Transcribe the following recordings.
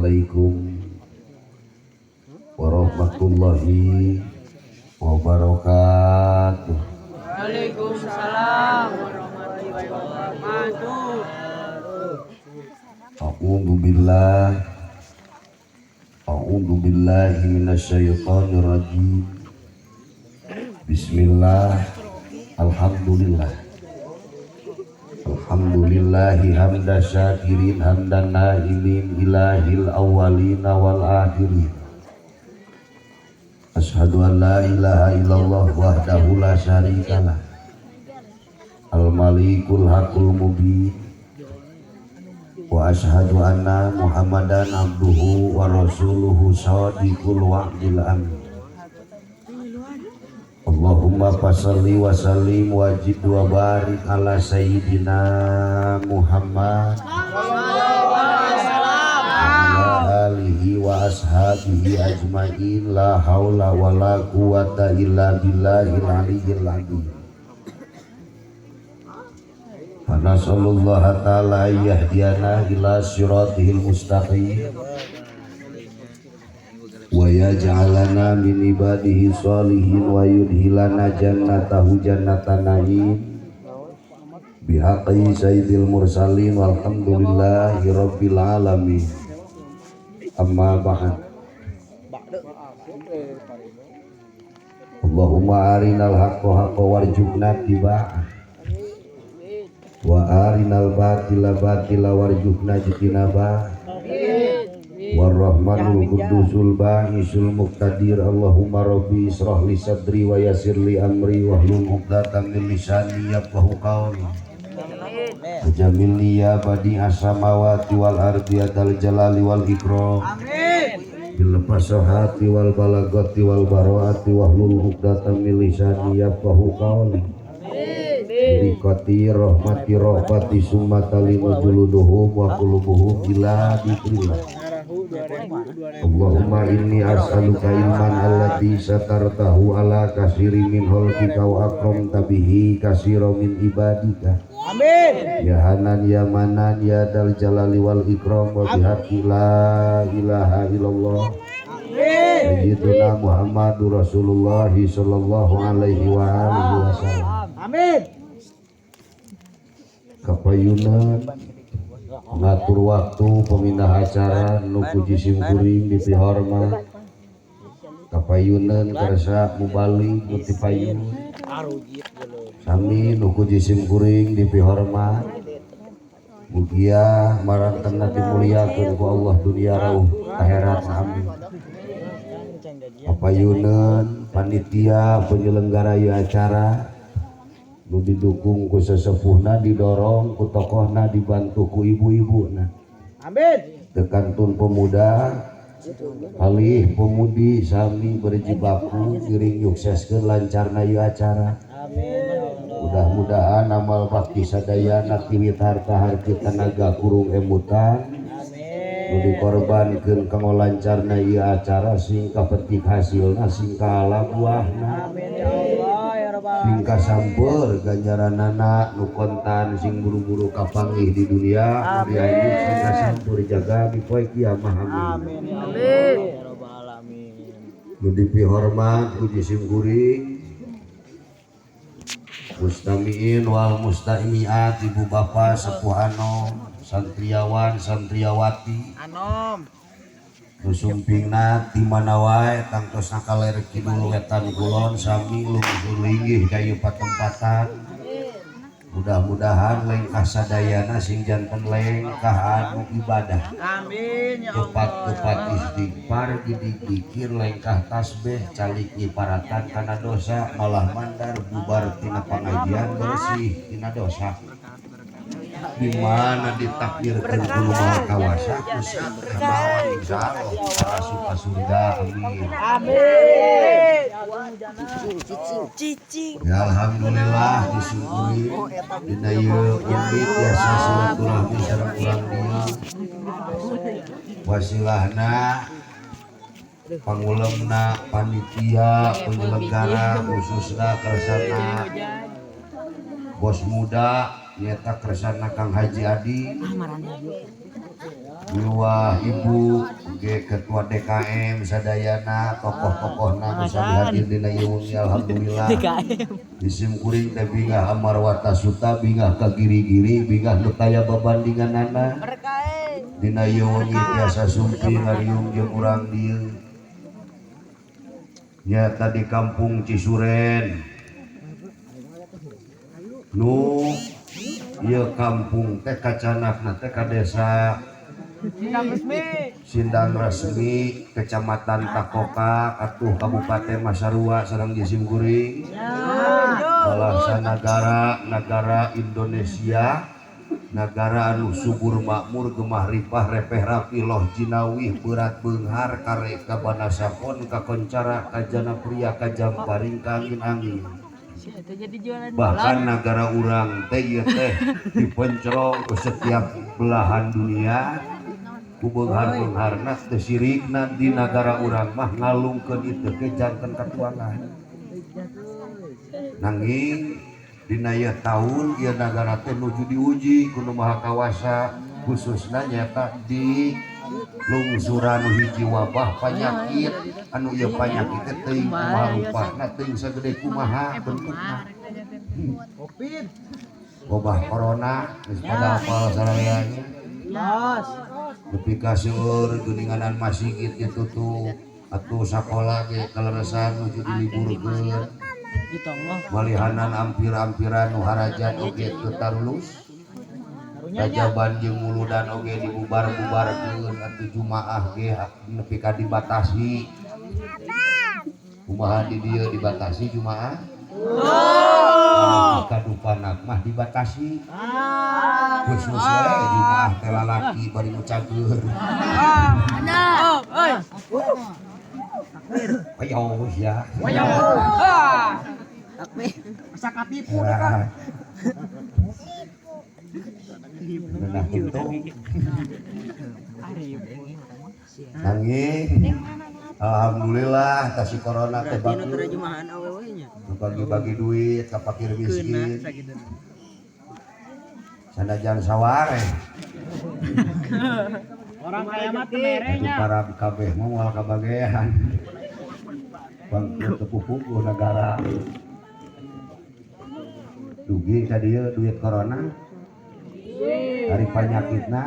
Assalamualaikum warahmatullahi wabarakatuh. Waalaikumsalam warahmatullahi wabarakatuh. A'udzu billah A'udzu billahi minasyaitonir rajim. Bismillah. Alhamdulillah. Alhamdulillahi hamda syakirin hamdan naimin ilahil awwalina wal akhirin. Asyhadu an la ilaha illallah wahdahu la syarikalah. Al malikul hakul mubin. Wa asyhadu anna Muhammadan abduhu wa rasuluhu shadiqul wa'dil amin. Allahumma fashalli wa sallim wa zid wa barik ala sayyidina Muhammad wa alihi wa ashabihi ajmain, la haula wa la quwata illa billahil aliyyil azim. Wa nasallallahu ta'ala yahdiyana ila siratihil mustaqim wa yaj'alana min ibadihi sholihin wa yudhilana jannatahu jannatan na'im bihaqqi sayyidil mursalin, walhamdulillahi rabbil alamin. Amma ba'd. Allahumma arinal haqqa haqqa warzuqna ittiba'ah wa arinal batila batila warzuqna ijtinabah. Warrahmanul qudusul ba'isul muqtadir. Allahumma rabbi israh li sadri wa yassir li amri wahlul 'uqdatam min lisani yafqahu qawli. Jamilni ya badi as-samawati wal ardi adal jalali wal ikram. Amin. Bil fasahati wal balagati wal baroati wahlul 'uqdatam min lisani yafqahu qawli. Birikati rahmati rahmati summa talinu juluduhum wa qulubuhum ila dzikrillah. Allahumma inni as'aluka ilman alladzi satartahu ala katsiri min khalqika wa akramta bihi katsira min ibadika. Amin. Ya Hanan ya Manan ya Dal Jalali wal Ikram wa bihaqqi la ilaha illallah. Amin. Sayyiduna Muhammadur Rasulullah sallallahu alaihi wa alihi wasallam. Amin. Kapayunan ngatur waktu pemindah acara nu puji simkuring dipihormat. Kapayunan kersa mubalik nu ti payun sami nu puji simkuring dipihormat. Mugia marantena dimuliakeun ku Allah dunia rauh akhirat, amin. Kapayunan panitia penyelenggara ieu acara nu didukung ku sesepuhna, didorong ku tokohna, dibantu ku ibu-ibuna. Amin. Tekantun pemuda palih pemudi sami berjibaku ngiring nyukseskeun lancarna ieu acara. Amin. Mudah-mudahan amal bakti sadayana tiwit harta harti tenaga kurung emutan Amin. nu dikorbankeun kanggo lancarna ieu acara sing kapetik hasilna, sing kaala buahna. Amin ya Allah ya Rabbal sing kasamper ganjaranana nu kontan, sing buru-buru kapanggih di dunia di anjuk, sing kasampeur jaga di poe kiamah, amin. Amin ya Allah ya Rabbal alamin. Nu dipihormat ku jisim kuring, mustamiin wal mustamiat, ibu bapak sepuh anom, santriawan santriawati Anom. Nu sumpingna ti mana wae, tangtosna kaler kidul wetan kulon, sami lungsur linggih ka ieu patempatan. Mudah-mudahan lengkah sadayana sing janten lengkah anu ibadah. Amin ya Allah. Tepat-tepat istighfar, gidig dikir, lengkah tasbih, calik nyiparatan kana dosa, malah mandar bubar tina pangajian bersih tina dosa. Di mana ditakdirkeun ku nu Maha Kawasa ku mawa, insyaallah asup ka surga, amin. Amin. Ya alhamdulillah, disyukuri dina ieu undit biasa silaturahmi sareng urang dieu. Wasilahna pangulemna panitia penyelenggara, khususna kersana bos muda Nyata kersana Kang Haji Adi Luah Ibu ge Ketua DKM sadayana tokoh-tokohna nu sami hadir dina ieu wengi alhamdulillah. Isim kuring teh bingah amarwata suta bingah ka giri-giri bingah nu taya babandinganana dina ieu wengi tiasa sumping ngariung jeung urang dieu. Nyata di kampung Cisuren nu ieu kampung teh kacanakna teh ka desa Sindang Resmi, Kecamatan Takokak, atuh Kabupaten Masarua sareng jisim kuring. Balasa nagara nagara Indonesia, nagara anu subur makmur gemah ripah repeh rapi loh jinawih berat beunghar karek ka banasapon kakoncara kajana pria kajamparing ka angin-angin. Bahkan nagara urang teh ieu teh dipencerong ke setiap belahan dunia. Ku beunghar-beungharna teu sirikna di nagara urang mah ngalungkeun ieu teh janten katuangan. Nanging dina ieu taun ieu nagara teh nuju diuji ku Nu Maha Kawasa khususna nyata di lungsuran hiji wabah panyakit anu ieu panyakit teh teuing kumaha rupana teuing sagede kumaha bentukna. Covid. Wabah corona geus pada apal sararea nya. Nepi ka seueur geuninganan masjid ditutup atuh sakola ge kaleresan nuju diliburkeun. Malihanan ampir-ampiran nu harajan oge teu tarulus. Rajaban jeung muludan oge dibubar-bubarkeun atuh jumaah ge nepi ka dibatasi. Kumaha di dieu dibatasi jumaah? Oh. Kadupanak mah dibatasi. Khusus we jumaah teh lalaki bari nu cageur. Ayo ya. Asa katipu deh kan. Nah, untung. Nanging alhamdulillah tasi corona teh bagus. Bagi-bagi duit ka fakir miskin. Sanajan saware. Orang kaya mah teu merenya. Para kabeh mah moal kabagean. Bangkrut teu puguh nagara. Dugi ka dieu duit corona. Dari panyakitna.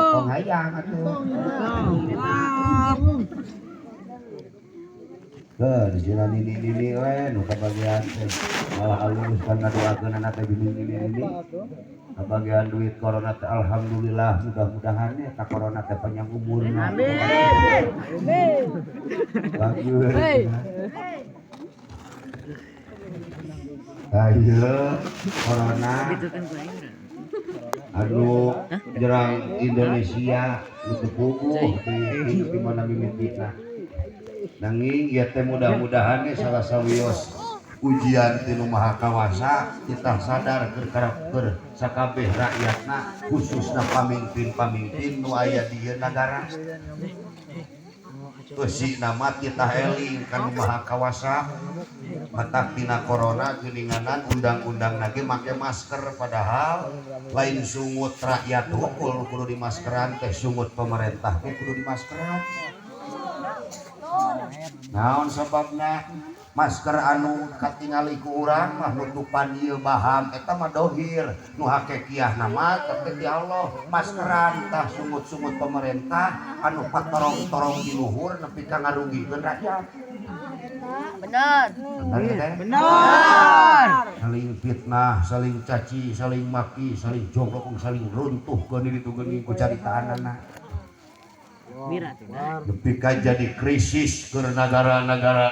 Tong hayang atuh. Ke di sini nini-nini we nu kabagian teh malah alus kan ngadoakeun teh bini nini-nini. Kabagian duit corona teh alhamdulillah mudah-mudahan eta corona teh panjang umurna. Amin. Bagus. Ayo corona anu jerang Indonesia nu teu puguh di mana mimitina. Nanging ieu teh mudah-mudahan ge salah sawios ujian ti Nu Maha Kawasa kita sadar keur karakter sakabeh rakyatna khususna pamimpin-pamimpin nu aya di ieu nagara. Eusina mah kita eling ka Nu Maha Kawasa matak tina corona geuninganan undang-undang ge make masker padahal lain sungut rakyat hukul kudu dimaskeran teh sungut pemerintah ge kudu dimaskeran. Naon sababna masker anu katingali ku urang mah nutupan ieu baham eta mah dohir nu hakikiahna mah teh ti Allah maskeran tah sungut-sungut pemerintah anu patorong-torong di luhur nepi ka ngarugikeun rakyat. Benar. Benar. Benar. Saling fitnah, saling caci, saling maki, saling jongkok, saling runtuh geuning ditu geuning ku caritaanana. Nepi ka jadi krisis ke negara-negara.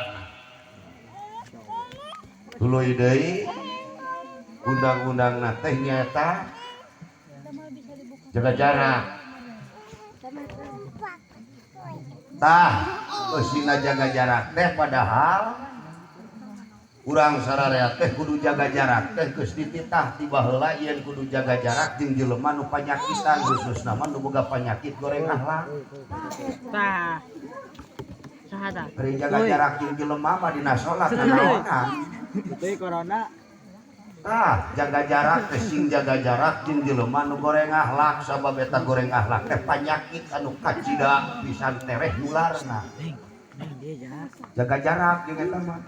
Tuluy deui undang-undangna teh nyaeta jaga jarak. Tah eusina jaga jarak teh padahal urang sararea teh kudu jaga jarak teh geus dititah ti baheula ieun kudu jaga jarak jeung jelema nu panyakitan khususna mah nu boga panyakit goreng akhlak. Tah. Saha tah? Bari jaga jarak jeung jelema mah dina salat nanaonan. Itu corona. Tah, jaga jarak teh sing jaga jarak jeung jelema nu goreng akhlak, sabab eta goreng akhlak teh panyakit anu kacida pisan tereh nularna. Jaga jarak jeung eta mah.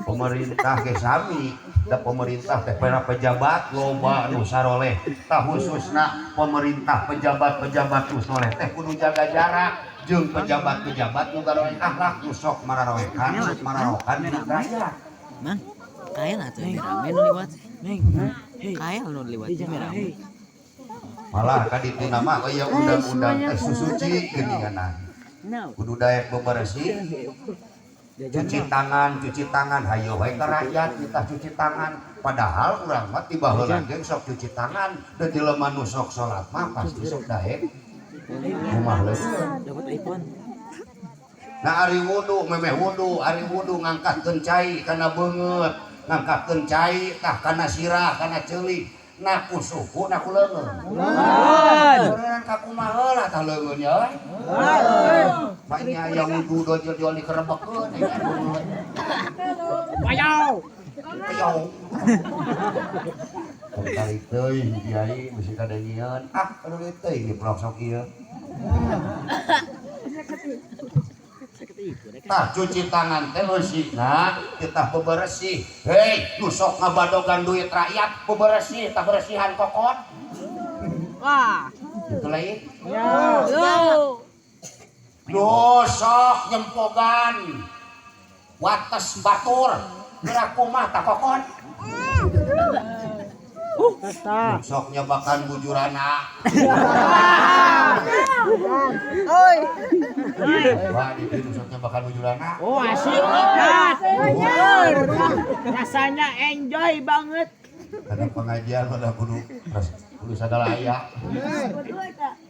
Pemerintah ge sami, da pemerintah teh para pejabat loba anu saroleh. Tah khususna pemerintah pejabat-pejabat nu soleh teh kudu jaga jarak jeung pejabat-pejabat nu goreng akhlak, nu sok mararoekan, sok mararokan di rakyat. Mang, kael atuh rame nu liwat. Kael nu liwat rame. Malah ka ditu mah aya undang-undang teh susuci geuninganan. Kudu daek bebersih, cuci tangan hayo wae ka rakyat kita cuci tangan, padahal urang mah ti baheula ge sok cuci tangan, da jelema nu sok salat mah pasti sok daek rumah leuweung. Dapat iPhone. Nah ari wudu memeh wudu, ari wudu ngangkatkeun cai kana beungeut, ngangkatkeun cai tah kana sirah kana ceuli, na ku suku na ku leungeun. Leungeun ka kumaha heula tah leungeun nya euy. Maknya aya wudu dojol-dojol dikerebekeun nya beungeut. Payau. Payau. Kali teuing kiai bisi kadengieun. Ah, aduh teuing di pelosok ieu. Tah cuci tangan teh eusina kita beberesih. Hei, nu sok ngabadogan duit rakyat beberesih, tah beresihan kokon. Wah. Itu lain. Ya. Nu sok nyempogan wates batur geura kumaha tah kokon. Nu sok nyebakan bujurana. Oi. Wah, di dieu nu sok nyebakan bujurana. Oh, asik nikmat. Rasanya enjoy banget. Karena pengajian pada kudu kudu sagala aya.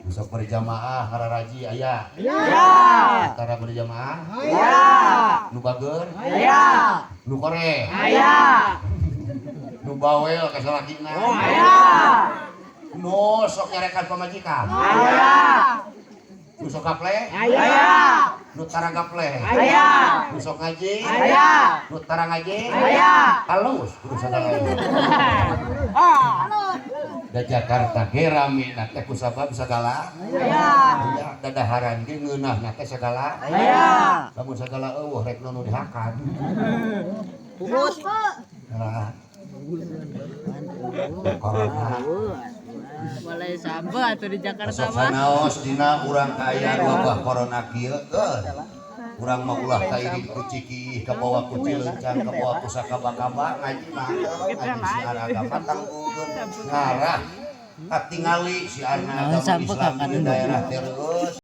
Besok berjamaah ngararaji aya. Ya. Antara berjamaah. Ya. Nu bager. Aya. Nu kore. Aya. Nu bawel ka salakina. Oh, aya. Nu sok nyarekan pamajikan. Aya. Nu sok gaple. Aya. Nu tara gaple. Aya. Nu sok ngaji. Aya. Nu tara ngaji. Aya. Halus kudu sagala aya. Ah. Da Jakarta ge rame na teh kusabab sagala. Aya. Aya dadaharan ge ngeunahna teh sagala. Aya. Lamun sagala eueuh rek nu dihakan. Puhut. Nah. Corona. Mulai sabar atuh di Jakarta Sok mah. sanaos dina urang kaayaan wabah corona kieu keur. Urang mah ulah kairing ku cikih, kabawa ku cilencang, kabawa ku sakaba-kaba ngaji mah ngaji siar agama tangguhkeun ngarah katingali siarna agama Islam di daerah terus.